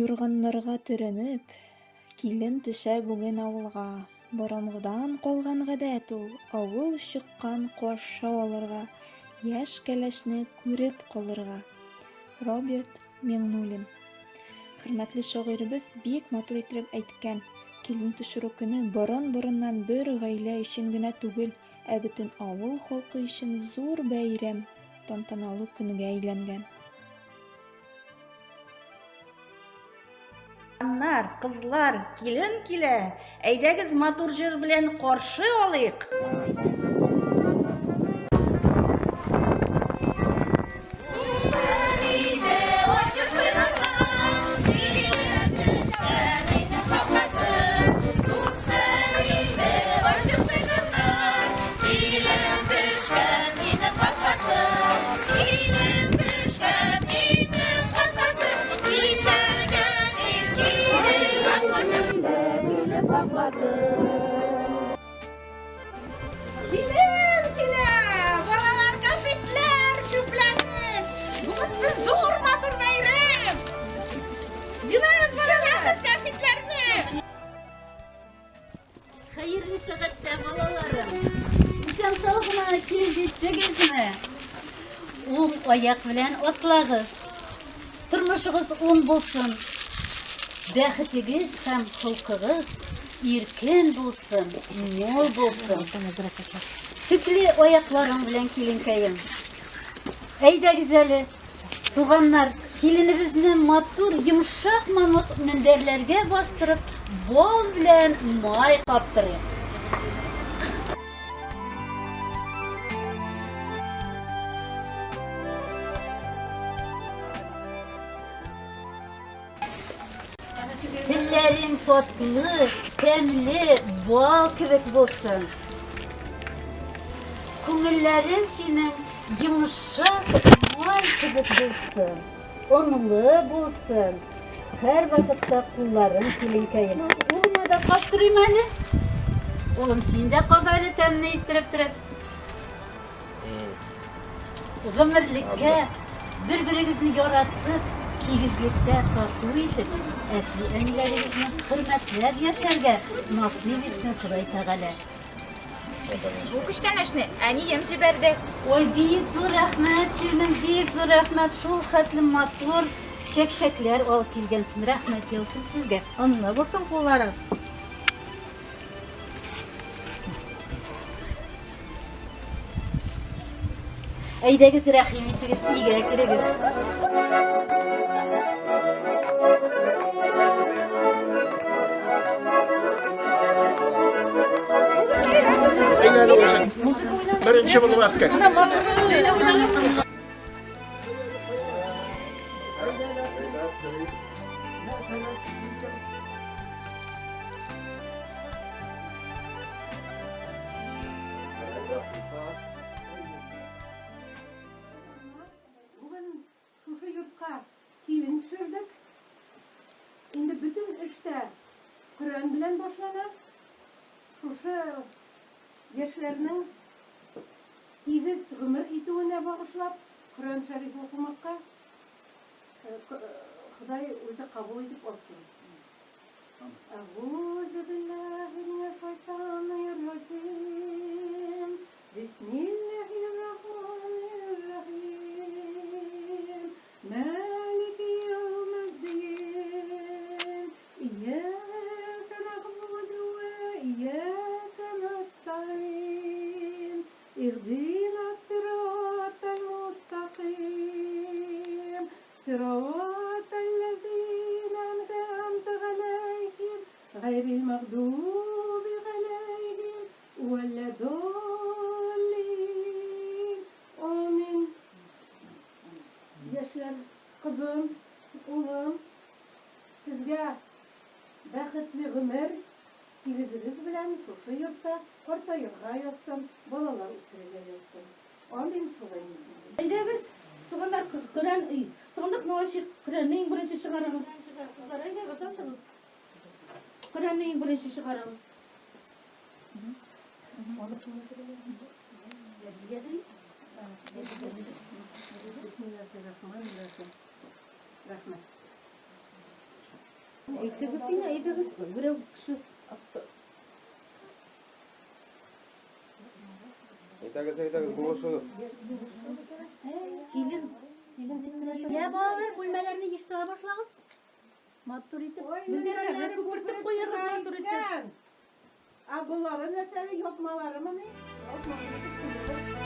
Юрганнарга төренеп, килен төшә бүген авылга. Борынгыдан калган гадәт ул, авыл чыккан каршы алырга, яшь кәләшне күреп калырга. Роберт Миңнуллин. Хөрмәтле шагыйребез бик матур иттереп әйткән, килен төшерү көне борын-борыннан бер гаилә өчен генә түгел, ә бөтен авыл халкы өчен зур бәйрәм, тантаналы көнгә әйләнгән. Аннар, кызлар, килен килә. Әйдәгез матур җыр белән каршы алыйк. Килен килә! Балалар, конфетлар, чүпләгез! Бүген без зур матур бәйрәм! Җыйнагыз, балалар, конфетларны! Хәерле сәгатьтә, балаларым. Исән сау гына килеп җиттегезме? Уң аяк белән атлагыз. Тормышыгыз уң булсын. Бәхетегез һәм холкыгыз иркен булсын, мул булсын. Төкле аякларың белән киленкәем. Әйдәгез әле, туганнар, киленебезне матур йомшак мамык мендәрләргә бастырып, бал белән май каптырыйк. Телләрең татлы, тәмле, бал кебек булсын. Күңелләрең синең йомшак май кебек булсын, онлы булсын. Һәр вакытта кулларың киленкәем. Улыма да каптырыйм әле. Улым, син дә кап әле тәмле иттереп торып. Гомерлеккә бер-берегезне яратып, тигезлектә тату итеп, әти-әниләрегезне хөрмәтләп яшәргә насыйп итсен Ходай Тәгалә. Бу күчтәнәчне әнием җибәрде. Ой, бик зур рәхмәт, киленем, бик зур рәхмәт. Шул хәтле матур чәкчәкләр алып килгәнсең. Рәхмәт яусын сезгә. Онлы булсын кулларыгыз. Әйдәгез, рәхим итегез, өйгә керегез. Әйдә үзең. Беренче булып әпкә. Бүген шушы йортка килен төшердек. Инде бөтен эш тә Коръән белән башлана. Шушы яшьләрнең тигез гомер итүенә багышлап, Коръән шәриф укымакка Ходай үзе кабул итеп алсын. Әгузе билләһи минәш-шайтанир-раҗим. Бисмилләһир-рахманир-рахим. Малики яумиддин. Ияка нагъбуду ва ияка настаин. Иһдина сиратал-мустаким. Сиратал-ләзина ән'амта галәйһим, гайрил мәгъдуби галәйһим вәләддаллин. Амин. Яшьләр, кызым, улым, сезгә бәхетле гомер, тигезегез белән шушы йортта картаерга язсын, балалар үстерергә язсын. Амин, шулай булсын. Әйдәгез, туганнар, Коръән өй. Сандыкны ачыйк, Коръәнне иң беренче чыгарыгыз. Кызлар, әйдәгез, ачыгыз. Коръәнне иң беренче чыгарыгыз. Бисмиллаһир-рахманир-рахим. Рәхмәт. Әйтегез инде, әйдәгез, берәү кеше Әйдәгез, әйдәгез, булышыгыз. Килен, килен дип кенә. Йә, балалар, бүлмәләрне җыештыра башлагыз. Матур итеп. Ой, Мендәрләрне күпертеп куегыз матур итеп. Ә болары нәрсә әле, япмаларымыни? Япмалары итеп куегыз.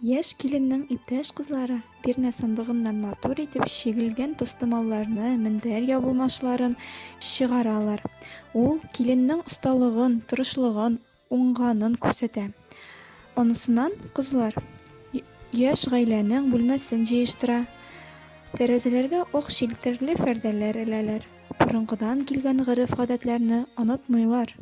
Яшь киленнең иптәш кызлары бирнә сандыгыннан матур итеп чигелгән тостымалларны, мендәр ябылмашларын чыгаралар. Ул киленнең осталыгын, тырышлыгын, уңганын күрсәтә. Анысынан кызлар яшь гаиләнең бүлмәсен җыештыра. Тәрәзәләргә ак челтәрле пәрдәләр эләләр. Борынгыдан килгән гореф-гадәтләрне онытмыйлар.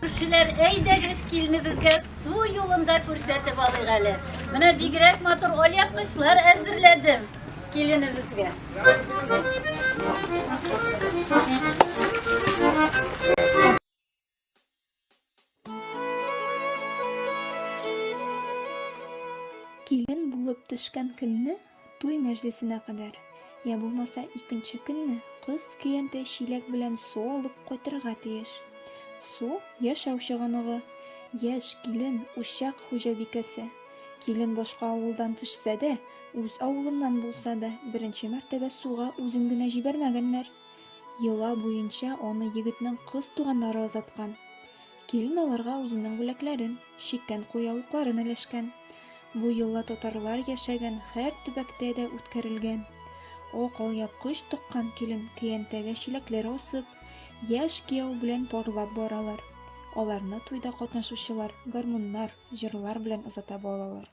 Күршеләр, әйдәгез киленебезгә су юлын да күрсәтеп алыйк әле. Менә бигрәк матур алъяпкычлар әзерләдем киленебезгә. Килен булып төшкән көнне туй мәҗлесенә кадәр, я булмаса икенче көнне кыз көянтә чиләк белән су алып кайтырга тиеш. Су, яшәү чыганагы. Яшь килен, учак хуҗабикәсе. Килен башка авылдан төшсә дә, үз авылыннан булса да, беренче мәртәбә суга үзен генә җибәрмәгәннәр. Йола буенча аны егетнең кыз туганнары озаткан. Килен аларга үзенең бүләкләрен, чиккән кулъяулыкларын өләшкән. Бу йола татарлар яшәгән һәр төбәктә дә үткәрелгән. Ак алъяпкыч таккан килен көянтәгә чиләкләр асып, яшь кияү белән парлап баралар. Аларны туйда катнашучылар гармуннар, җырлар белән озата балалар.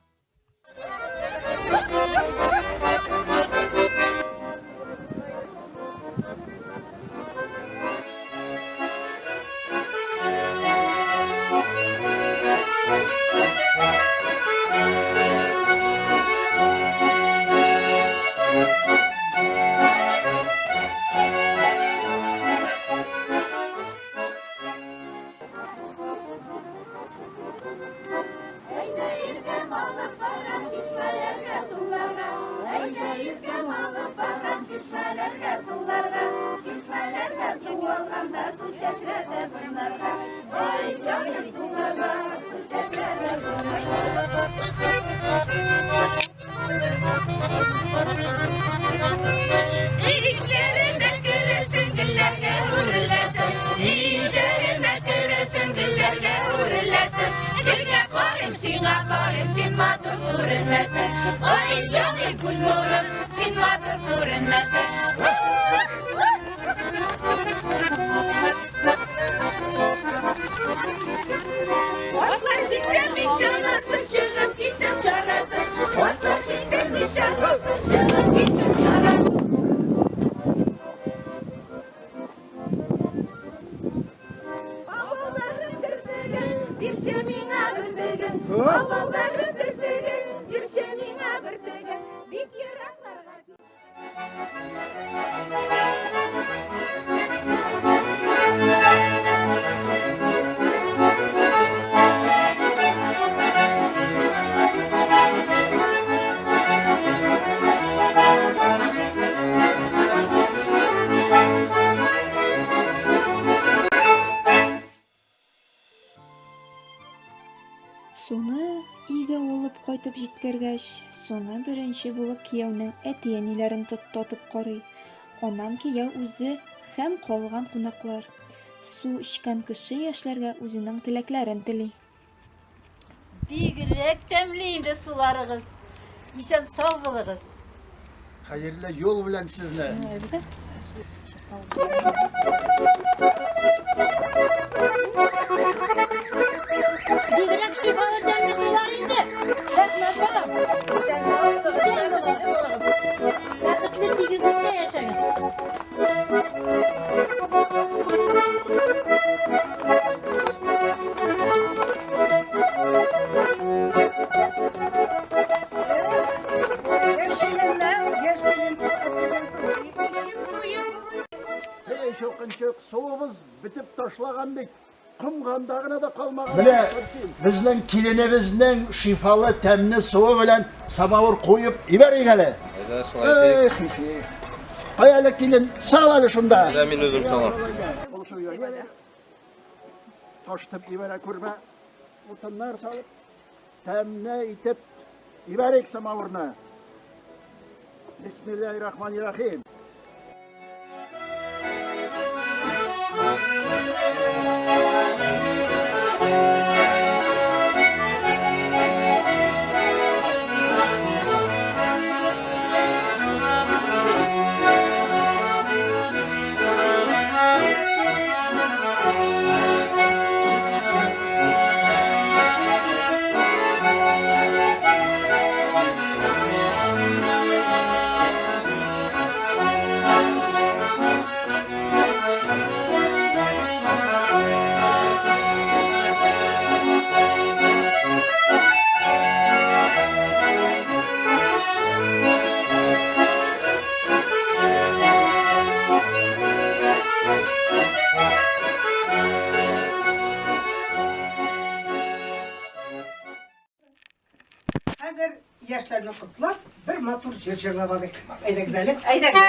Әйдә иркәм алып барам чишмәләргә, суларга. Әйдә иркәм алып барам чишмәләргә, суларга. Чишмәләргә су алганда су чәчрәтә борыннарга. Ай, җаным суларга, су чәчрәтә Ишләренә керәсең, гөлләргә үреләсең. Ишләренә керәсең, гөлләргә үреләсең. Гөлгә карыйм, сиңа карыйм, син матур күренәсең. Ай, җаным, күз нурым, син матур күренәсең. Атлар җиткән мин чанасыз, чыгып киттем чарасыз. Атлар җиткән мин чанасыз, чыгып киттем чарасыз. Авылларым терсеген, бирче миңа бөртеген. Авылларым терсеген, бирче миңа бөртеген. Бик еракларга Суны өйгә алып кайтып җиткергәч, суны беренче булып кияүнең әти-әниләрен татып карый. Аннан кияү үзе һәм калган кунаклар. Су эчкән кеше яшьләргә үзенең теләкләрен тели. Бигрәк тәмле инде суларыгыз. Исән сау булыгыз. Хәерле юл белән сезне. Бигрәк шифалы тәмле сулар инде. Рәхмәт, балам. Исән сау булыгыз. Бәхетле тигезлектә яшәгез. Эй, чукынчык, суыбыз бетеп ташлаган бит. Комганда гына да калмаган. Менә безнең киленебезнең шифалы тәмле суы белән самавыр куеп ибәрик әле. Әйдә, шулай итик. Эх, эх, эх. Кай әле килен, сал әле шунда. Әйдә, мин үзем салам. Ташытып ибәрә күрмә. Утыннар салып, тәмле итеп ибәрик самавырны. Бисмиллахир-рахманир-рахим. Хәзер яшьләрне котлап, бер матур җыр җырлап алыйк. Әйдәгез әле. Әйдәгез.